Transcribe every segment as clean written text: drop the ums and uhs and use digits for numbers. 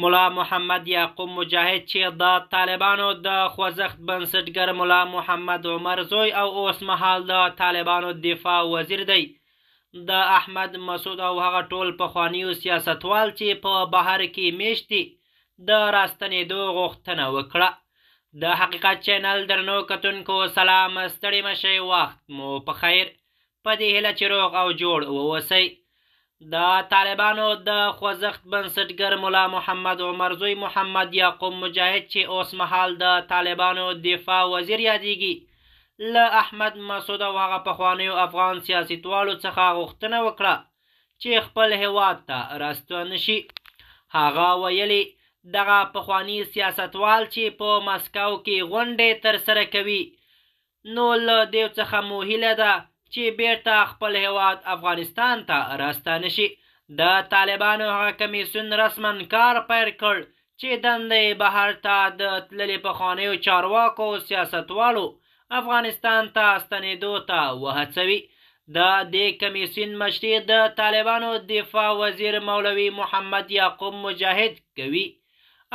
ملا محمد یعقوب مجاهد چې د طالبانو د خوځښت بنسټګر ملا محمد عمر زوی او اوس مهال د طالبانو دفاع وزیر دی، د احمد مسعود او هغه ټول پخوانیو سیاستوال چې په بهر کې میشت دي د راستنېدو غوښتنه وکړه. د حقیقت چینل درنو کتونکو سلام، ستړي مه شئ، وخت مو په خیر، په دې هیله چې روغ او جوړ واوسئ. د طالبانو د خوځښت بنسټګر ملا محمد عمر زوی محمد یعقوب مجاهد چې اوس مهال د طالبانو دفاع وزیر یادېږي، له احمد مسعود او هغه پخوانیو افغان سیاستوالو څخه غوښتنه وکړه چې خپل هیواد ته راستون شي. هغه ویلي، دغه پخواني سیاستوال چې په مسکو کې غونډې ترسره کوي، نو له دې څخه مو هیله ده چې بیرته خپل هیواد افغانستان ته راستانه شي. د طالبانو هغه کمیسیون رسما کار پیل کړ چې دنده یې بهر ته د تللي پخوانیو چارواکو او سیاستوالو افغانستان ته ستنېدو ته وهڅوي. د دې کمیسیون مشري د طالبانو دفاع وزیر مولوي محمد یعقوب مجاهد کوي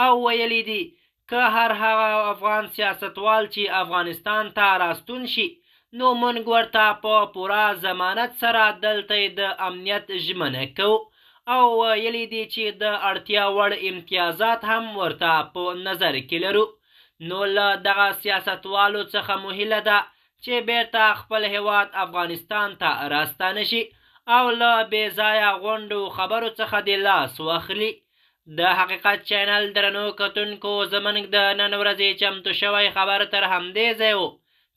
او ویلي دي، که هر هغه افغان سیاستوال چې افغانستان ته راستون شي، نو مونږ ورته په پوره ضمانت سره دلته د امنیت ژمنه کوو او ویلي دي چې د اړتیا وړ امتیازات هم ورته په نظر کې لرو. نو له دغه سیاستوالو څخه مو هیله ده چې بیرته خپل هیواد افغانستان ته راستانه شي او له بې ځایه غونډو خبرو څخه دې لاس واخلي. د حقیقت چینل درنو کتونکو، زمونږ د نن ورځې چمتو شوی خبر تر همدې ځای و.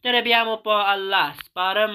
تر بیا مو په الله سپارم.